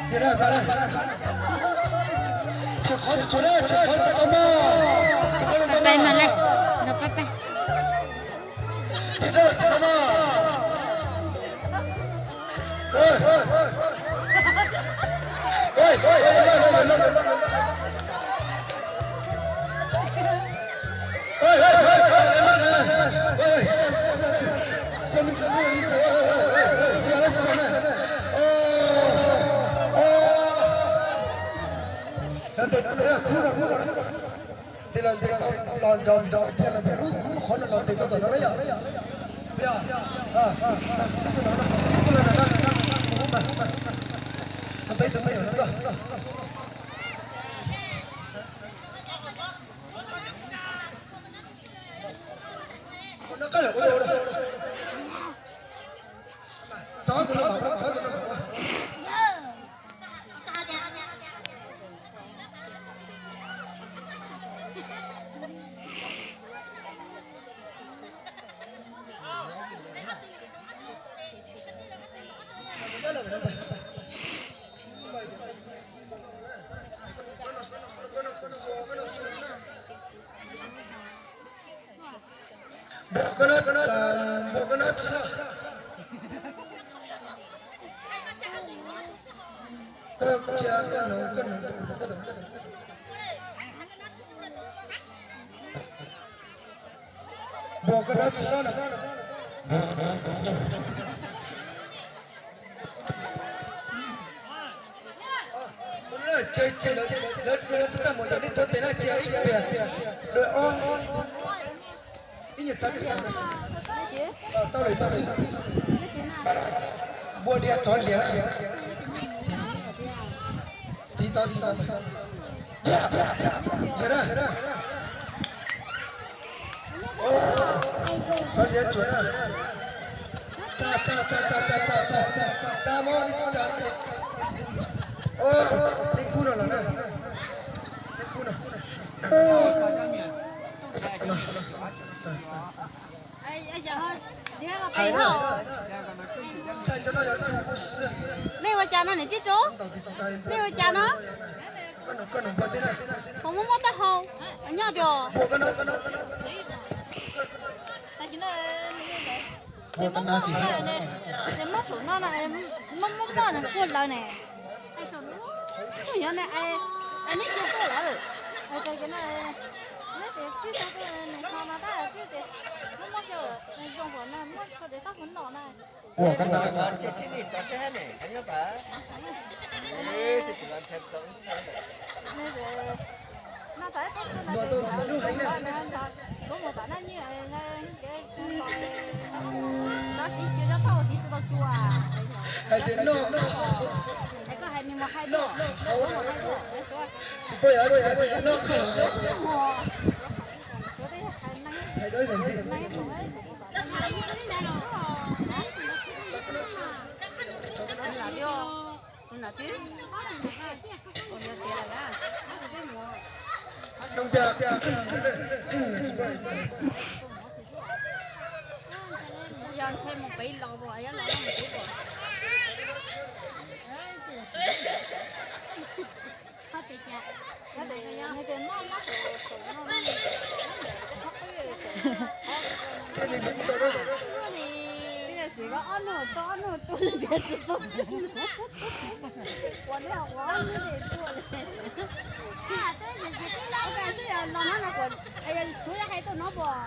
Tsis qhov tsis tshua na, tsis qhov tsis tau mog, tsis qhov tsis tau mog. Ntes los ntes tau los nrog nrog thiaj los ntes lub qhov no los ntes tau tom no na yom. Peb tus me nyuam no. Npaum koj no, npaum koj no tsis loj. Koj cia koj no, koj no, npaum koj no tsis loj na. Lawv txaj txaj muag ces nej tuav tes na, cia ib pliag, dua ob, ib nyuag txaj kiag, tau lawm tau xwb. Npua diav tsov liag na. Tiv tau, tiv tau. Yog na. Tsov liag tsuas na. Tsa, tsa, tsa, tsa, tsa, tsa, tsa, tsa mog, nej tsis tsa, nej kub no los na. Nej kub no. Nej ua cas no niam tij tso? Nej ua cas no? Puas muaj mob taub hau? Nyob tias mob saum no, mob mob mob nws quaj lawv ne. Kuj yog ne, neb cia tuaj lawm. Neb tes sib tau tuaj nws ho mas tab sis tes mob mob xyaw zoo npaum no muab tshuaj tes taub hau no na. Ua kab na. Tsis tsis nim tso seb ne, nyob pab. Tis tus los nthe tau ntxhab lawm. Luag tau ntxiv lub heev na. Hais tias noj, noj, tsis paub yog noj kawg. Hais dab tsi ntxiv. Noo cas, tsis paub. Yog ntshe mus pem los, yog los mus pem los. Twb yog xwm ko ob hnub tuaj ob hnub tuaj li tias tsis tuaj. Ua li ua ob hnub li tuaj li. Xwb yog los no no kuv, yog suav yog hais tuaj no puas?